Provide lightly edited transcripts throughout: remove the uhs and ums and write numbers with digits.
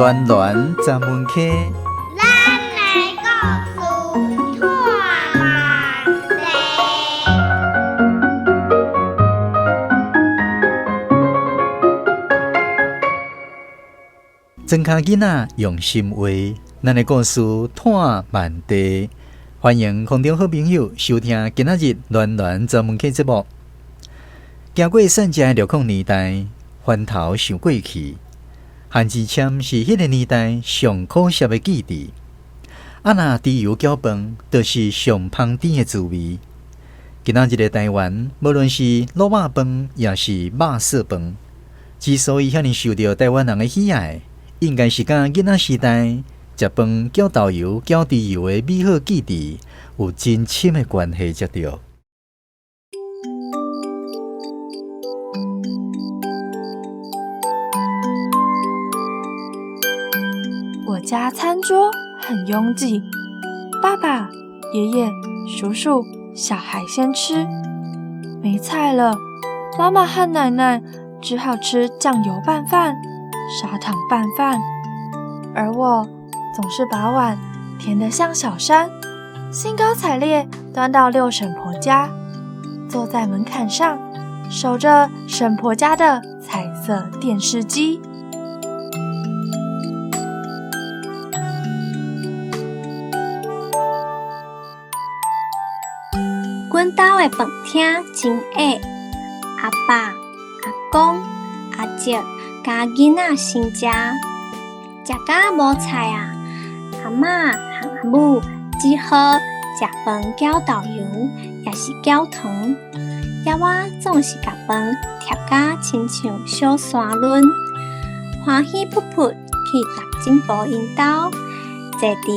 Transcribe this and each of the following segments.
巒巒十门溪。咱的故事透万地。庄跤囡仔用心画，咱的故事透万地。歡迎空中好朋友收聽今仔日巒巒十門溪節目。經過散食的60年代，番頭想過去，番薯籤是彼个年代上可惜的記憶。啊，若豬油攪飯，就是上芳甜的滋味。今仔日的台灣，無論是滷肉飯，抑是肉燥飯，之所以遐爾受著台灣人的喜愛，應該是佮囡仔時代食飯攪豆油、攪豬油的美好記憶有真深的關係才對。我家餐桌很擁擠，爸爸、爺爺、叔叔、小孩先吃，沒菜了，媽媽和奶奶只好吃醬油拌飯、砂糖拌飯，而我總是把碗填得像小山，興高采烈端到六嬸婆家，坐在門檻上，守着嬸婆家的彩色電視機。阮兜的飯廳真矮，阿爸、阿公、阿叔佮囡仔先食，食甲無菜啊，阿嬤和阿母只好食飯攪豆油，抑是攪糖。抑我總是共飯疊甲親像小山崙，歡喜噗噗去六姊婆𪜶兜，坐佇雨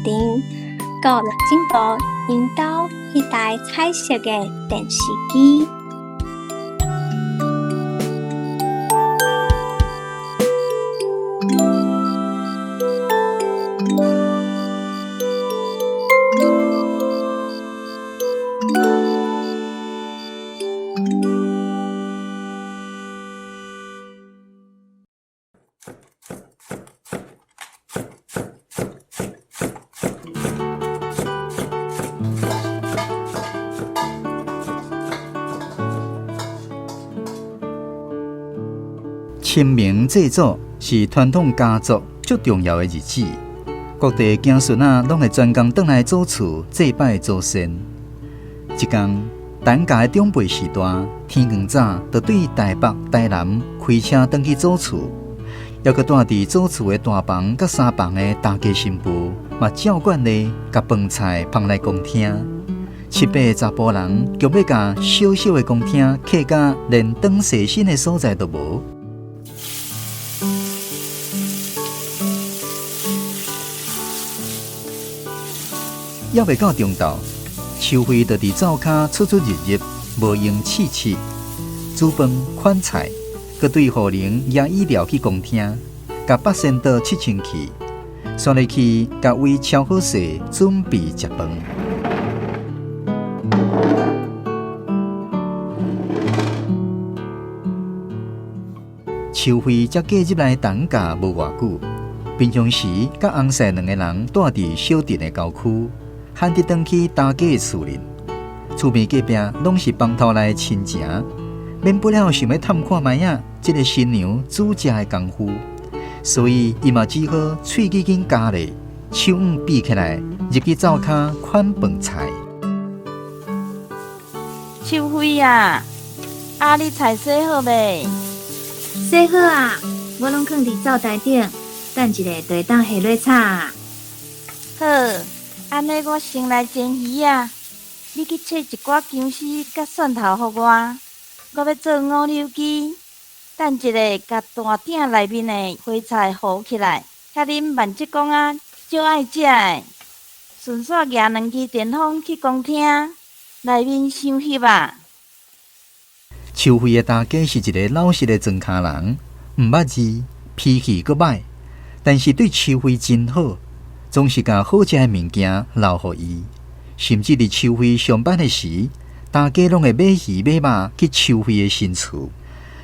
頂，顧六姊婆𪜶兜彼台彩色的電視機。清明祭祖是傳統家族最重要的日子，各地子孫仔攏會專工轉來祖厝祭拜祖先。一天，陳家的長輩序大，天光早就對台北、台南開車轉去祖厝，猶閣住佇祖厝的大房佮三房的大家新婦，嘛照慣例共飯菜捧來公廳。七八个查埔人，強欲共小小的公廳客甲連轉踅身的所在都無。猶未到中晝，秋惠就佇灶跤出出入入，無閒試試煮飯、款菜，閣對雨玲拿椅料去公廳，共八仙桌拭清氣，煞入去共位敲好勢，準備食飯。秋惠才嫁入來陳家無偌久，平常時佮翁婿兩个人住佇小鎮的郊區，罕得轉去大家的厝裡，厝邊隔壁攏是枋頭來的親情，免不了想欲探看覓仔這个新娘煮食的功夫，所以伊嘛只好喙齒緊咬咧，手腕比起來，入去灶跤款飯菜。秋惠啊，啊你菜洗好未？洗好啊，我攏囥佇灶台頂，等一下就會當下落炒啊。好，按呢我先來煎魚仔，你去切一寡薑絲佮蒜頭予我，我欲做五柳雞。等一下，共大鼎內面的花菜和起來，遐恁萬叔公仔足愛食的。順紲舉兩支電風去公廳，內面傷翕啊！秋惠的大家是一个老實的莊跤人，毋捌字，脾氣閣歹，但是對秋惠真好，總是共好食的物件留予伊。甚至佇秋惠上班的時，大家攏會買魚買肉去秋惠的新厝。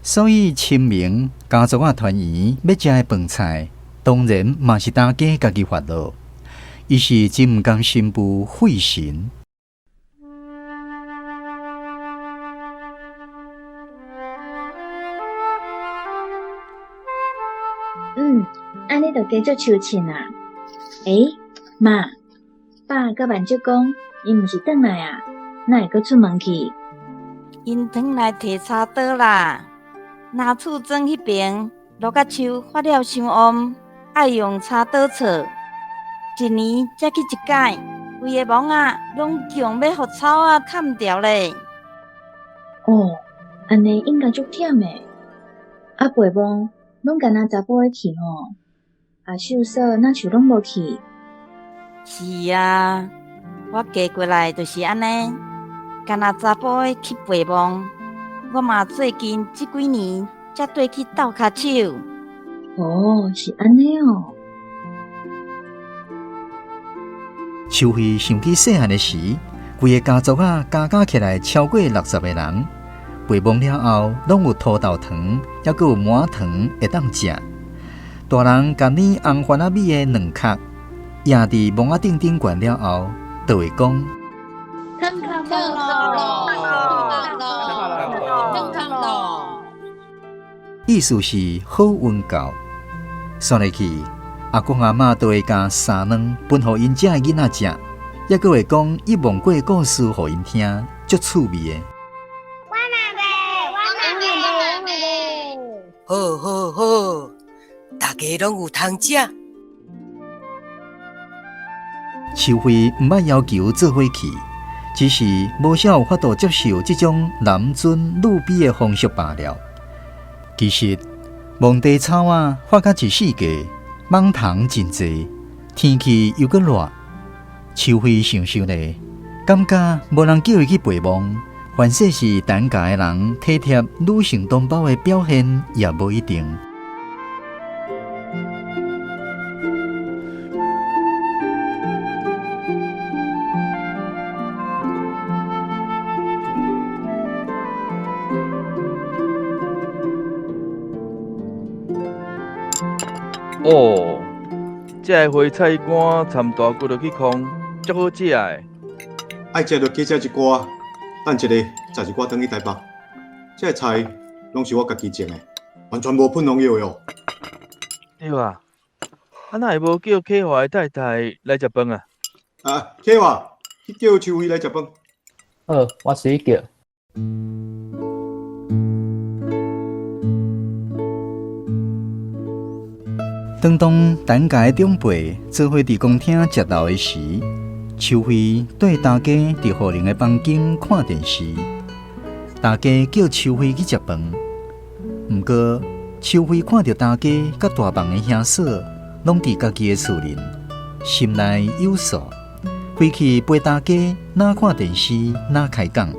所以清明家族仔團圓欲食的飯菜，當然嘛是大家家己煩惱。伊是真毋甘新婦費神。嗯，按呢就加足抽凊啊！欸，媽，爸佮萬叔公，𪜶毋是轉來啊？哪會閣出門去？𪜶轉來提柴刀啦！林厝莊彼爿蘆仔樹發了傷旺，愛用柴刀銼，一年才去一擺，規个網仔攏強欲予草仔崁掉咧。哦，按呢應該足忝的。啊，背摸攏干焦查埔的去吼，阿秀嫂若像攏無去？是啊，我嫁過來就是按呢，干焦查埔的去背摸。我嘛最近這幾年才綴去鬥跤手。哦，是按呢哦。秋惠想起細漢的時，規个家族仔加加起來超過60个人，背摸了後，攏有土豆糖，猶閣有麻糖會當食。大人共捏紅番仔米的卵殼，壓佇摸仔頂頂懸了後，就會講：糖糠囉，糖糠囉。意思是好運到。煞落去，阿公阿嬤都會共三卵分予𪜶遮的囡仔食，猶閣會講一夢過故事予𪜶聽，足趣味的。我嘛袂，我嘛袂。好好好，大家攏有通食。秋惠毋捌要求做伙去，只是無啥有法度接受這種男尊女卑的風俗罷了。其實，摸地草仔發甲一四季，蠓蟲真濟，天氣又閣熱。秋惠想想咧，感覺無人叫伊去陪摸，凡勢是陳家的人體貼女性同胞的表現，也無一定。哦，這个花菜乾摻大骨落去炕，足好食的。愛食就加食一寡，等一下載一寡轉去台北。這个菜攏是我家己種的，完全無噴農藥的哦。對啊，啊哪會無叫啟華的太太來食飯啊？啊，啟華，去叫秋惠來食飯。好，我隨去叫。當當陳家的長輩做伙佇公廳食晝的時，秋惠綴大家佇予玲的房間看電視。大家叫秋惠去食飯，毋過秋惠看著大家佮大房的兄嫂攏佇家己的厝裡，心內有數，回去陪大家哪看電視哪開講。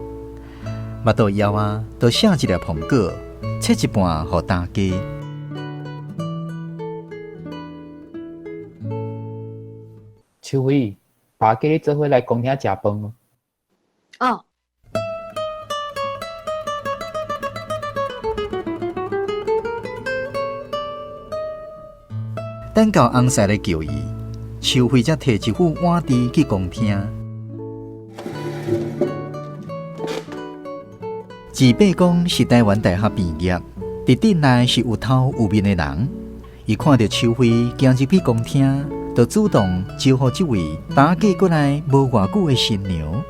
腹肚枵啊，就寫一粒蘋果，切一半予大家。秋惠，爸叫你做伙來公廳食飯。哦。等到翁婿來叫伊，秋惠才提一副碗箸去公廳。二伯公是台灣大學畢業，佇鎮內是有頭有面的人。伊看著秋惠行入去公廳，就主動招呼這位剛嫁過來無偌久的新娘。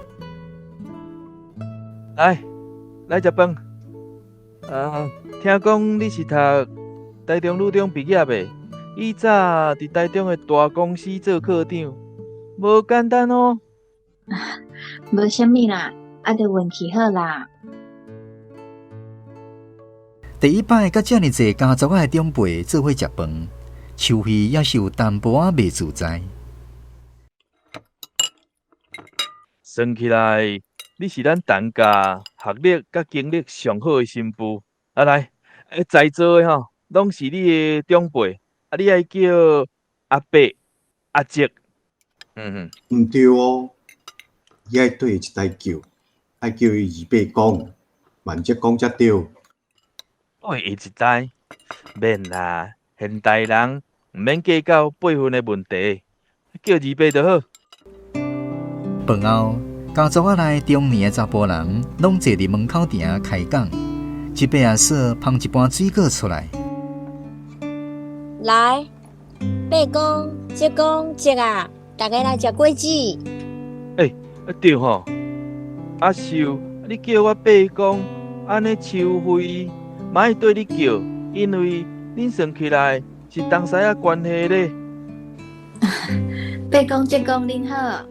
來，來食飯。啊，聽講你是讀台中女中畢業的，以早佇台中的大公司做科長，無簡單哦。無啥物啦，啊，就運氣好啦。第一擺佮遮爾濟家族仔的長輩做伙食飯，秋惠也是有淡薄仔袂自在。算起來，你是咱陳家學歷佮經歷上好的新婦。啊來，在座的吼，攏是你的長輩，啊，你愛叫阿伯、阿叔。嗯嗯。毋對哦，伊愛對一代叫，愛叫伊二伯公、萬叔公才對。對下一代，免啦，現代人毋免计较辈分的问题，叫二伯就好。饭后，家族仔内中年的查埔人攏坐佇門口埕開講。這伯阿嫂捧一盤水果出來，來，伯公、叔公、叔啊，大家來食果子。欸，對吼，阿秀，你叫我伯公，按呢秋惠嘛愛對你叫，因為恁算起來是同師仔關係咧。伯公、叔公，恁好。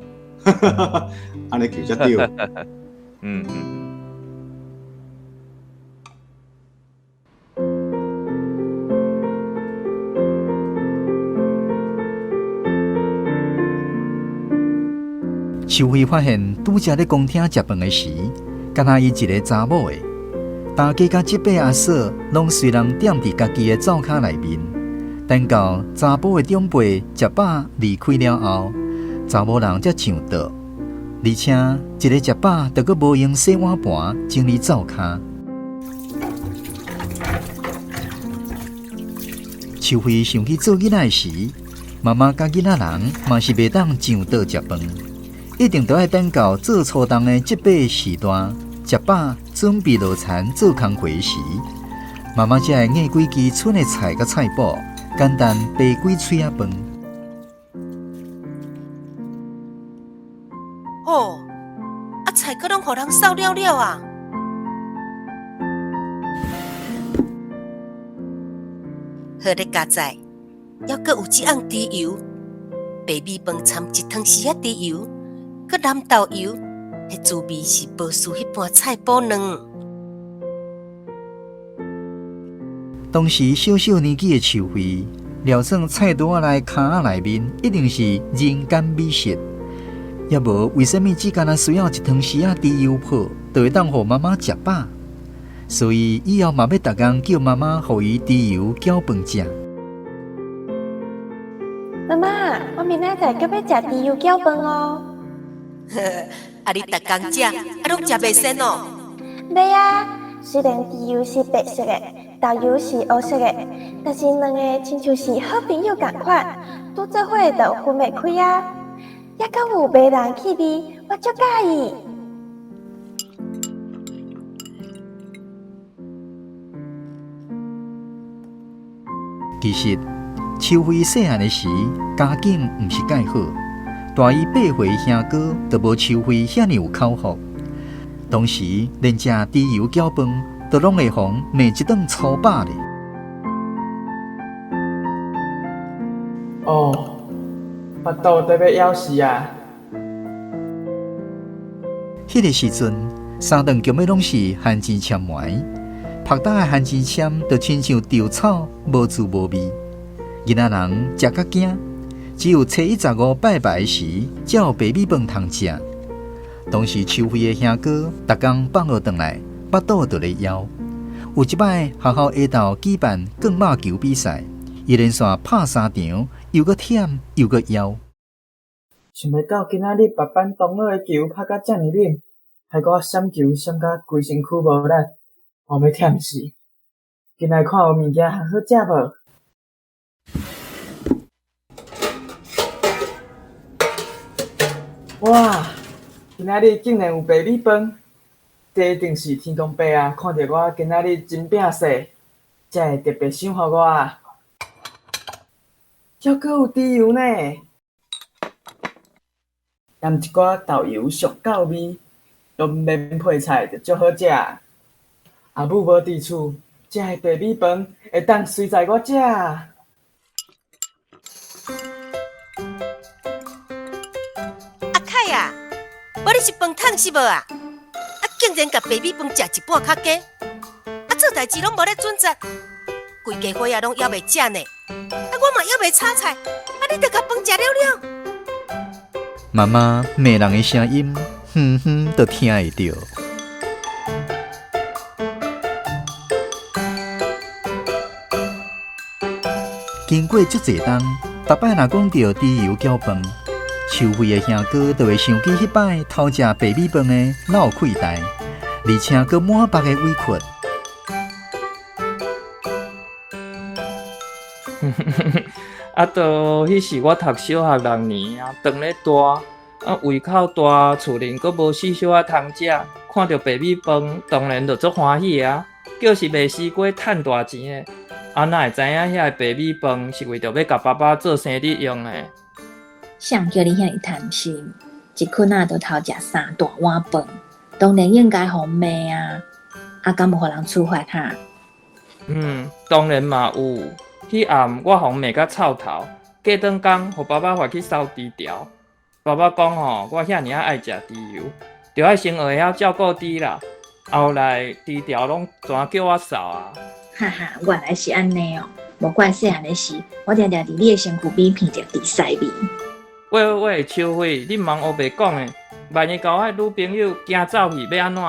按呢叫才對。嗯嗯。秋惠發現拄才咧公廳食飯的時，敢若伊一个查某的，大家佮這伯阿嫂攏隨人踮佇家己的灶跤內面。等到查埔的長輩食飽離開了後，查某人才上桌，而且一个食飽就閣無閒洗碗盤、整理灶跤。秋惠想起做囡仔時，媽媽佮囡仔人嘛是袂當上桌食飯。一定都愛等到做粗重的這輩時段，食飽準備落田做工課時，媽媽才會挷幾支賰的菜佮菜脯，簡單白幾喙仔飯。哦，啊菜閣攏予人掃了了啊！好咧，加菜，猶閣有這甕豬油，白米飯摻一湯匙仔豬油。閣淋豆油，彼滋味是無輸彼盤菜脯卵。當時小小年紀的秋惠，料算菜桌仔內跤仔內面一定是人間美食，也無為啥物只干焦需要一湯匙仔豬油泡，就會當予媽媽食飽。所以以後嘛欲逐工叫媽媽予伊豬油攪飯食。媽媽，我明仔載閣欲食豬油攪飯哦。啊！你逐工食，啊攏食袂跣哦。袂啊，雖然豬油是白色的，豆油是烏色的，但是兩个親像是好朋友仝款，拄做伙就分袂開啊。猶閣有迷人氣味，我足佮意。其實，秋惠細漢的時，家境毋是蓋好。大伊八歲兄哥就無秋惠遐爾有口福。當時連食豬油攪飯都攏會予罵一頓粗飽咧。哦，腹肚都欲枵死啊！彼个時陣，三頓強欲攏是番薯簽糜，曝焦的番薯簽就親像稻草，無滋無味。囡仔人食甲驚。只有初一十五拜拜時，才有白米飯通食。當時秋惠的兄哥逐工放學轉來，腹肚就咧枵。有一擺學校下晝舉辦卷肉球比賽，伊連續拍三場，又閣忝又閣枵。想袂到今仔日別班同學的球拍甲遮爾猛，害我閃球閃甲規身軀無力，我欲忝死。緊來看有物件通好食無？哇！今仔日竟然有白米飯，這一定是天公伯啊！看著我今仔日真拼勢，才會特別賞予我啊！猶閣有豬油呢，淋一寡豆油上夠味，攏免配菜就足好食。阿母無佇厝，這个白米飯會當隨在我食。阿凱啊，無你是飯桶是無啊？啊，竟然共白米飯食一半較加，啊，做代誌攏無咧準則，規家伙仔攏猶未食呢。啊，我嘛猶未炒菜，啊，你就共飯食了了。媽媽罵人的聲音，遠遠就聽會著。經過足濟冬，逐擺若講著豬油攪飯，秋惠的兄哥就會想起彼擺偷食白米飯的落氣代，而且閣滿腹的委屈。啊，都彼時我讀小學六年啊，當咧大，啊胃口大，厝裡閣無四小仔通食，看著白米飯，當然就足歡喜啊。叫是賣絲瓜趁大錢的，啊哪會知影遐个白米飯是為著欲共爸爸做生日用的？誰叫你遐爾貪心？一困仔就偷食三大碗飯，當然應該予罵啊！啊，敢有予人處罰哈？嗯，當然嘛有。彼暗我予罵甲臭頭，過轉工予爸爸罰去掃豬條。爸爸講吼，我遐爾仔愛食豬油，著愛先學會曉照顧豬啦。後來豬條攏全叫我掃啊！哈哈，原來是按呢喔，無怪細漢的時，我定定佇你的身軀邊聞著豬屎味。喂喂喂，秋慧，你毋通烏白講的，萬一共我的女朋友驚走去，欲按怎？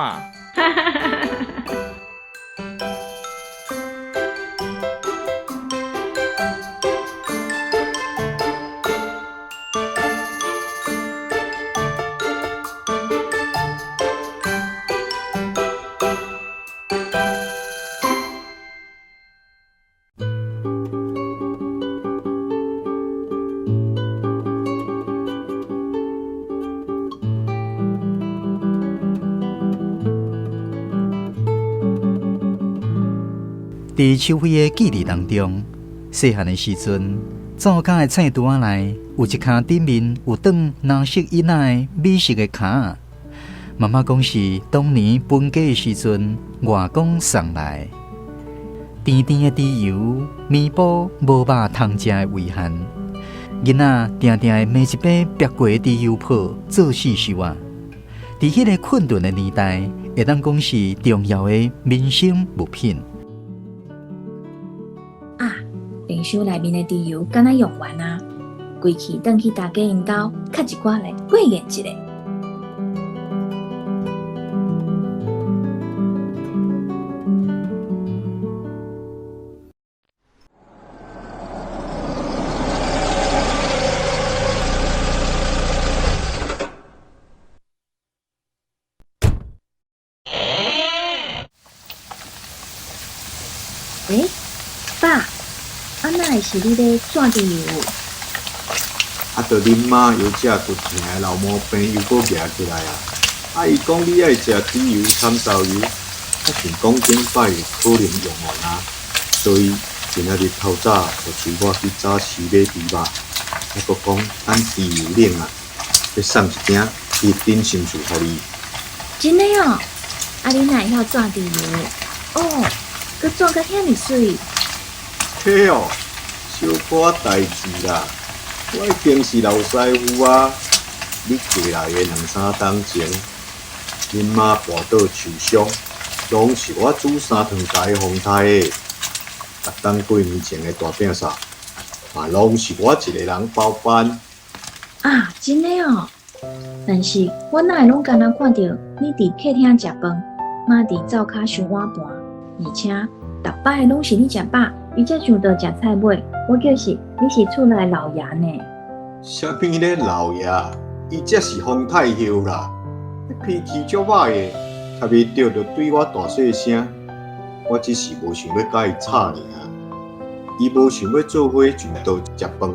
佇秋飛的記憶當中，細漢的時陣，灶跤的菜櫥仔內有一跤頂面有長藍色印仔的米色的跤。媽媽講是當年分家的時陣，外公送來。甜甜的豬油，彌補無肉通食的遺憾。囡仔定定會抿一擺白過的豬油泡做四壽仔。佇彼个困頓的年代，會當講是重要的民生物品。啊，冰箱內面的豬油敢若用完啊，規氣轉去大家𪜶兜，抾一寡來過驗一下。欸，爸，啊哪會是你咧轉豬油？啊，著恁媽腰脊骨疼的老毛病又閣夯起來啊！啊，伊講你愛食豬油摻豆油，啊想講頂擺可能用完啊，所以今仔日透早就催我去早市買豬肉，啊，閣講等豬油冷啊，欲送一鼎一等心事予你。真的哦？啊，你哪會曉轉豬油？哦，閣轉甲遐爾媠。彼哦，小可代誌啦，我已經是老師傅啊。你過來的兩三冬前，恁媽跋倒受傷，攏是我煮三頓共伊防颱的。逐冬過年前的大摒掃，嘛攏是我一个人包辦。啊，真的哦！但是我哪會攏干焦看著你佇客廳食飯，媽佇灶跤收碗盤，而且逐擺攏是你食飽，伊才上桌食菜尾。我叫是你是厝內老爺呢？啥物咧老爺？伊才是皇太后啦！彼脾氣足歹的，較袂著就對我大細聲。我只是無想欲佮伊吵爾。伊無想欲做伙上桌食飯，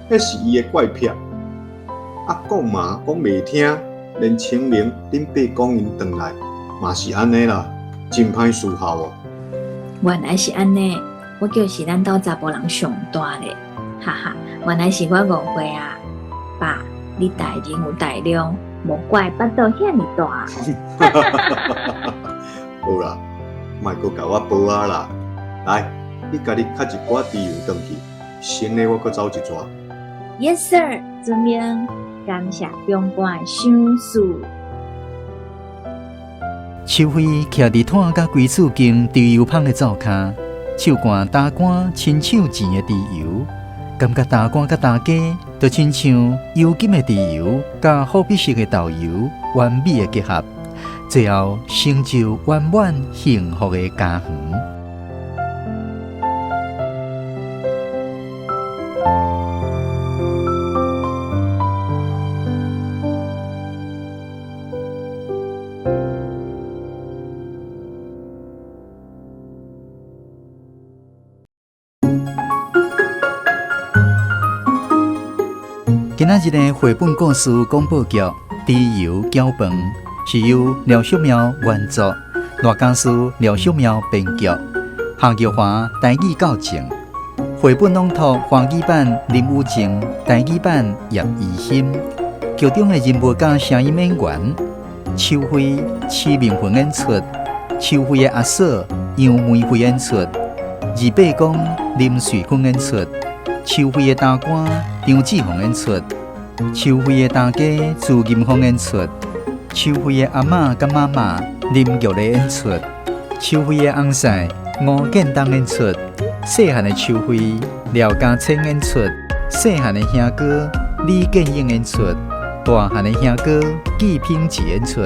彼是伊的怪癖。啊，講嘛講袂聽，連清明恁伯公𪜶轉來嘛是按呢啦，真歹伺候哦。原來是按呢，我叫是咱兜查埔人上大咧，哈哈，原來是我誤會啊，爸，你大人有大量，無怪腹肚遐爾大。好啦，莫閣共我報仔啦，來，你家己抾一寡豬油轉去，先的我閣走一逝。 Yes sir，遵命，感謝長官的賞賜。秋飛徛佇湠佮歸厝間豬油芳的灶跤，手捾大罐親手煎的豬油，感覺大罐佮大家就親像油金的豬油佮虎皮色的豆油完美的結合，最後成就圓滿幸福的家園。今仔日的繪本故事廣播劇《豬油攪飯》是由廖淑妙原作，賴家書廖淑妙編劇，夏玉華台語教正。繪本朗讀華語版林雨靜，台語版葉怡欣。劇中的人物佮聲音演員：秋輝、徐明芬演出；秋輝的阿嫂楊梅惠演出；二伯公林瑞坤演出；秋輝的大官張志宏演出；秋輝的大家朱金峰演出；秋輝的阿嬤佮媽媽林玉麗演出；秋輝的翁婿吳建東演出；細漢的秋輝廖家聰演出；細漢的兄哥李建英演出；大漢的兄哥紀品志演出。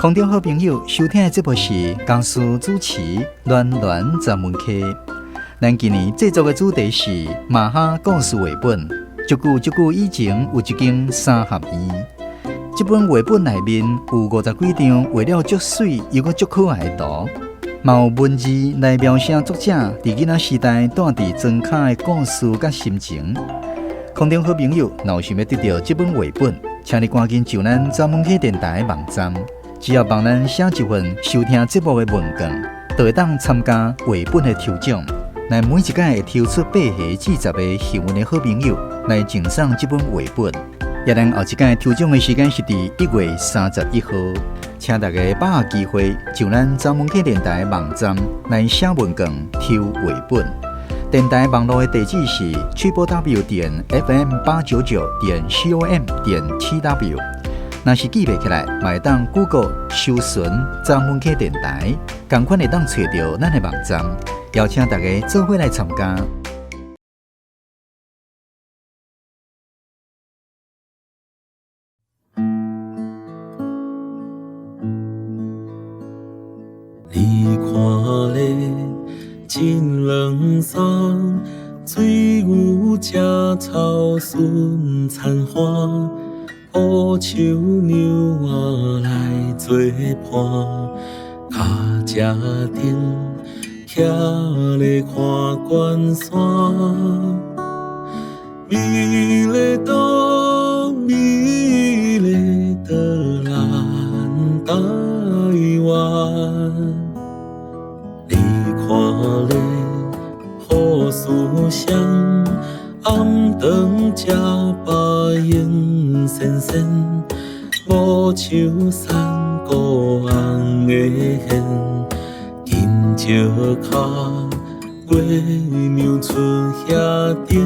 空中好朋友收聽的節目是江蘇主持暖暖專門客。咱今年製作的主題是馬哈故事繪本。足久足久以前有一間三合院，這本繪本內面有50幾張畫了足媠又閣足可愛的圖，嘛有文字來描寫作者佇囡仔時代蹛佇莊跤的故事佮心情。空中好朋友，若有想欲得著這本繪本，請你趕緊上咱專門客電台的網站。只要幫咱寫一份收聽節目的問卷，就會當參加繪本的抽獎。咱每一屆會抽出8個至10個幸運的好朋友來贈送這本繪本。也咱後一屆抽獎的時間是佇1月31號，請大家把握機會，上咱專門客電台網站來寫問卷抽繪本。電台網路的地址是 www.fm899.com.tw。若是記袂起來，嘛會當 Google 搜尋專門客電台，仝款會當揣著咱的網站，邀請大家做伙來參加。你看咧，真軟爽，水牛食草順田花。乌树娘仔来做伴，跤车顶徛咧看关山，美丽岛，美丽的咱台湾。你看咧，好思想，暗顿食饱闲仙仙，无像山谷红的线，金石跤，月娘出遐顶。